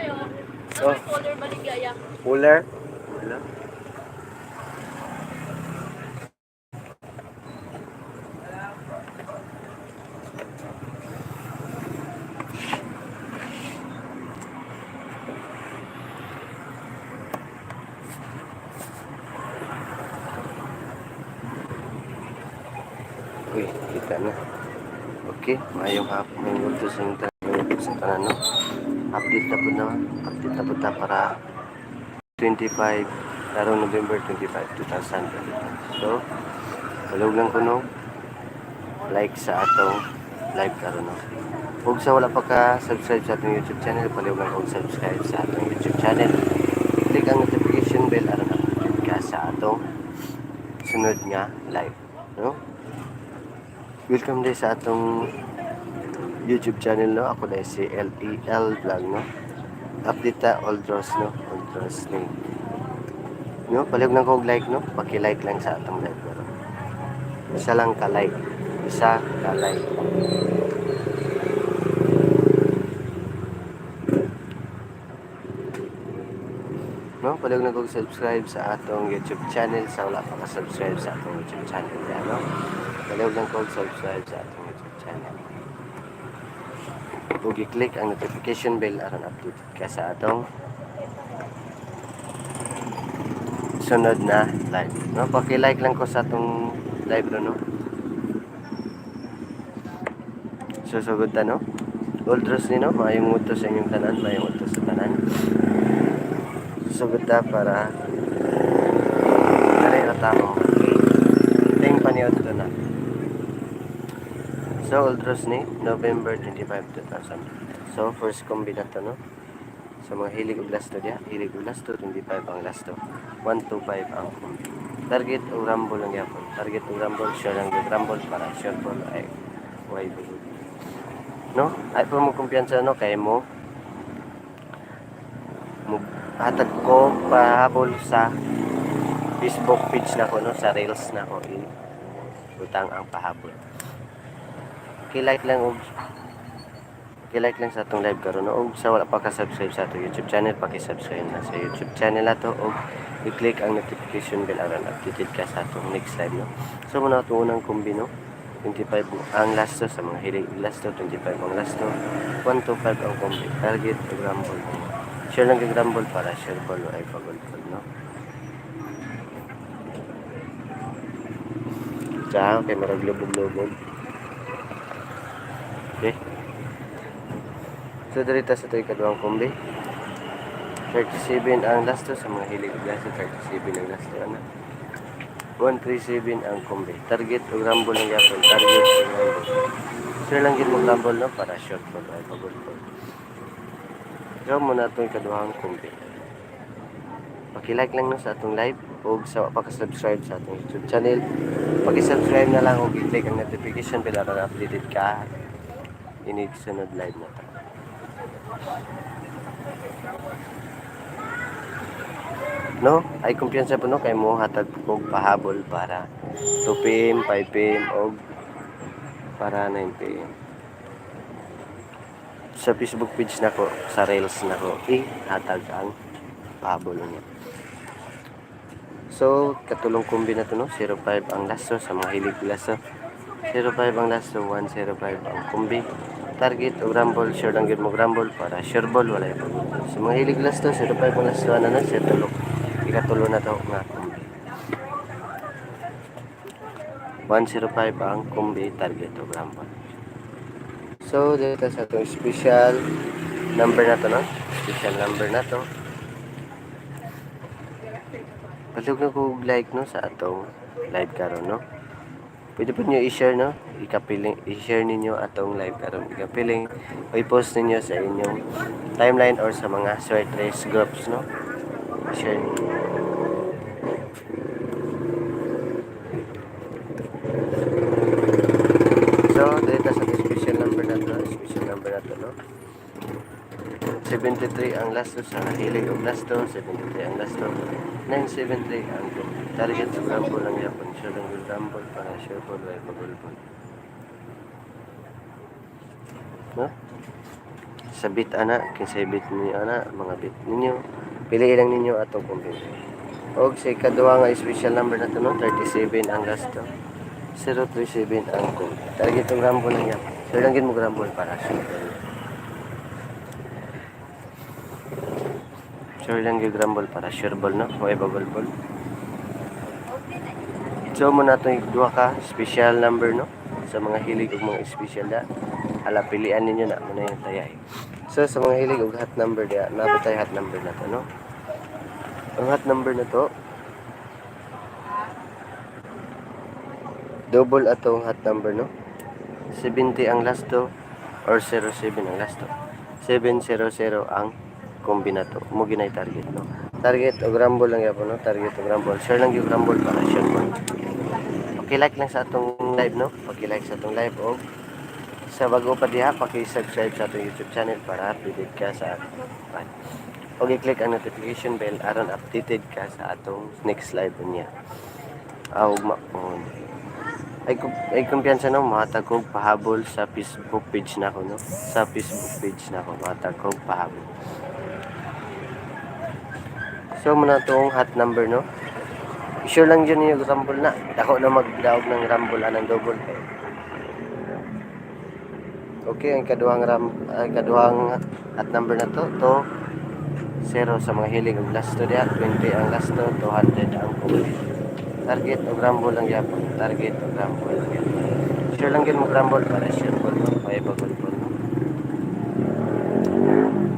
Ayo. Oh. Ano color maligaya? Cooler? Wala. Uy, kita na. Okay, maayong hapon, maayong udto sa inyong tanan, maayong udto sa tanan, no? Update na po na, update na po ta para 25, karong November 25, 2025. So, palug lang ko no, like sa atong live karon no. Ug sa wala pa ka subscribe sa atong YouTube channel, palihog lang og subscribe sa atong YouTube channel. I-click ang notification bell aron updated ka sa atong sunod nga live, no? Welcome din sa atong YouTube channel, no. Ako na si LEL Vlog, no. Update ta all draws, no. All draws ni. No, palihog lang ko og like, no. Paki-like lang sa atong live pero isa lang ka like. Isa ka like. No, palihog lang kog subscribe sa atong YouTube channel sa wala pa ka-subscribe sa atong YouTube channel, ya, no. Palihog lang kog subscribe sa atong YouTube channel. Ug i-click ang notification bell aron updated ka sa atong sunod na live. No, paki-like lang ko sa atong live ro, no. Susugod ta, no. Old Rose ni, no, maayong udto sa inyong tanan, maayong udto sa tanan. Susugod ta para dali ra ta mo. Okay. Ting paniod to na. So, Old Rose ni November 25, 2000. So, first kombi na to, no. Sa mga hilig og lasto diya, hilig og lasto, 25 ang lasto. 125 ang kombi. Target og rumble lang gyapon. Target og rumble, sure lang og rumble para sure ball ay way bugod. No? Ay pa mo kumpiyansa, no, kay mo mo hatag ko pahabol sa Facebook page na ko, no, sa reels na ko i butang ang pahabol. Okay, like lang og like lang sa atong live karon, no? Og sa wala pa ka-subscribe sa atong YouTube channel, paki-subscribe na sa YouTube channel ato og i-click ang notification bell aron updated ka sa atong next live, no. So muna atong unang kombi, no. 25 ang lasto sa mga hilig lasto, 25 ang lasto, 125 ang kombi. Target og rumble. Sure lang kag rumble para sure ball ay pagulpol, no. Tsaka kay marag lubog-lubog. Okay. So diri ta sa toy kaduhang kombi. 37 ang lasto sa mga hilig og lasto, 37 ang lasto ana. 137 ang kombi. Target og rumble lang gyapon. Target og rumble. Sure lang gid mo rumble, no, para short ball ay pagulpol. So muna atong kaduhang kombi. Paki-like lang, no, sa atong live ug sa paka-subscribe sa atong YouTube channel. Paki-subscribe na lang ug i-click ang notification bell aron updated ka inig sunod live na to. No, ay kumpiyansa po, no, kay mo hatag kog pahabol para 2 PM, 5 PM og para 9 PM. Sa Facebook page nako, sa Reels nako, i-hatag ang pahabol niya. So, katulong kombi na to, no, 05 ang lasto sa mga hilig lasto. 05 ang lasto, 105 ang kombi. Target og rumble, sure lang gid mo rumble para sure ball wala pag. Sa mga hilig lasto, 05 ang lasto ana na siya tulok. Ikatulo na to nga kombi. 105 ang kombi, target og rumble. So, dito sa itong special number na to, no? Special number na to. Palihog na ko og like, no, sa atong live karon, no. Pwede po niyo i-share, no? Ikapiling, i-share ninyo atong live karon. Ikapiling o i-post ninyo sa inyong timeline or sa mga sweat race groups, no? I-share ninyo. So, dito sa special number na to, special number na to, no? 73 ang last to sa hilig og last to, 73 ang last to, 973 ang kombi. Target sa rumble lang yapon, sure lang yung rumble para sure ball ay magulbol. No? Sa bit ana, kinsay bit ninyo ana, mga bit ninyo, pili lang ninyo atong kombi. Og sa ikaduha nga special number na to, no, 37 ang last to. 037 ang kombi. Target og rumble lang yan. Sure lang gid mo rumble para sure ball. Sure lang yung rumble para sure ball, no? Way bagol ball. So mo na itong duha ka special number, no? Sa mga hilig og mga special da. Ala, pilian ninyo na mo na yung tayay. So sa mga hilig og hot number dia, naa tay hot number na to, no? Ang hot number na to, double atong hot number, no? 70 ang last to or 07 ang last to. 700 ang kombinato. Mo ginay target, no? Target og rumble lang gyapon, no? Target og rumble. Sure lang yung rumble para sure mo. Paki-like lang sa atong live, no? Paki-like sa atong live og sa bago pa diha, paki-subscribe sa atong YouTube channel para updated ka sa atong og i-click ang notification bell aron updated ka sa atong next live niya. Ah, ugma po. Ay kumpiyansa, no, mohatag kog pahabol sa Facebook page nako, no? Sa Facebook page nako mohatag kog pahabol. So mo na tong hot number, no? Sure lang yun yung rumble na. Dako na magdaog ng rumble anang double kay. Okay, ang kaduhang ram ang kaduhang hot number na to, to 0 sa mga hilig og last to diha, 20 ang last to, 200 ang kumbi. Target og rumble lang gyapon. Target og rumble lang gyapon. Sure lang gyud mo rumble para sure ball, no. May bagol ball, no?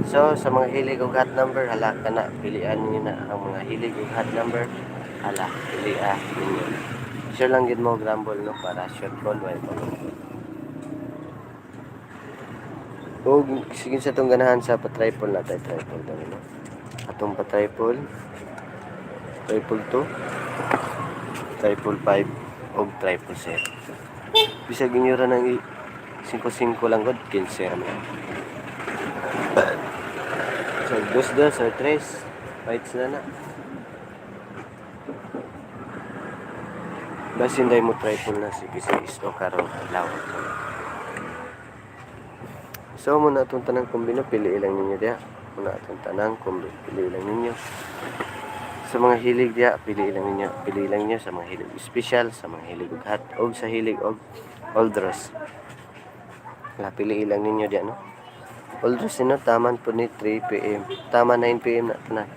So sa mga hilig og hot number, hala ka na, pilian niyo na ang mga hilig og hot number. Hala, pilia ninyo. Sure lang gyud mo rumble, no, para sure ball way bagol ball. Og sige sa itong ganahan sa pa-triple na tayo, triple tayo, no? Atong pa-triple, triple 2, triple 5, og triple 0. Bisag inyo ra ng 5-5 lang god, 15 raman. So, dos dos or tres, fights na na. Basin day mo triple na si Kisa isto karon adlaw. So muna atong tanang kombino, pili lang ninyo diha. Muna atong tanang kombi, pili lang ninyo. Sa mga hilig diha, pili lang ninyo. Pili lang ninyo sa mga hilig special, sa mga hilig og hot og sa hilig og all draws. Wala, pili lang ninyo diha, no. All draws nino taman po ni 3 PM. Tama 9 PM na tanan.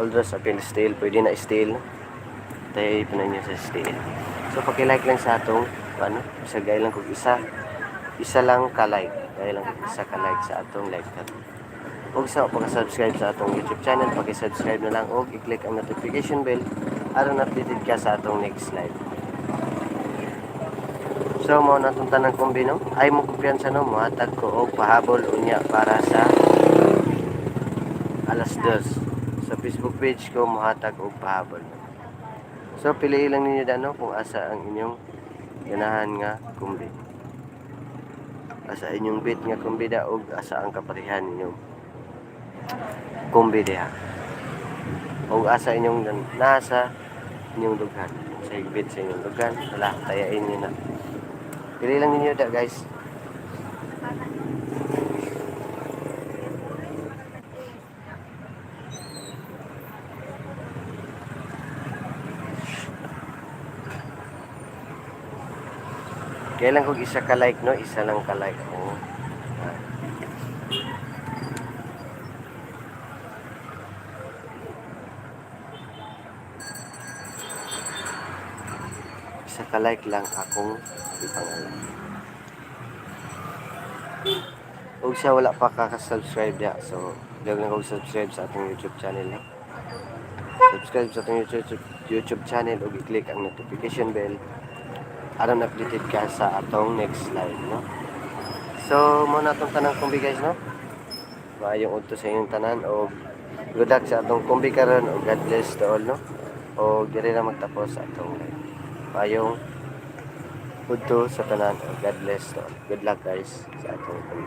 All draws apil stale, pwede na stale, no. Tayo pa na niyo sa stale. So paki-like lang sa atong ano, sa gay lang kog isa isa lang ka like. Gay lang kog isa ka like sa atong live karon. Ug sa pagka-subscribe sa atong YouTube channel, paki-subscribe na lang og i-click ang notification bell aron updated ka sa atong next live. So mo na atong tanang kombi, no? Ay mo kumpiyansa, no, mohatag ko og pahabol unya para sa alas 2. Sa Facebook page ko mohatag og pahabol. So pili lang ninyo dano kung asa ang inyong ganahan nga kombi. Asa inyong bit nga kombi da og asa ang kaparehan ninyong kombi diha. Og asa inyong nasa inyong dughan. Sa bit sa inyong dughan, wala tayain niyo na. Pili lang ninyo da, guys. Kailan kog isa ka like, no, isa lang ka like. Oh. Ah. Isa ka like lang akong ipangalan. Ug sa wala pa kaka-subscribe diha, so dag lang kog subscribe sa atong YouTube channel, no? Subscribe sa atong YouTube channel ug i-click ang notification bell aron updated ka sa atong next live, no? So mo na atong tanang kombi, guys, no? Maayong udto sa inyong tanan og good luck sa atong kombi karon og God bless to all, no? Og diri na magtapos sa atong live. Maayong udto sa tanan og God bless to all. Good luck, guys, sa atong kombi.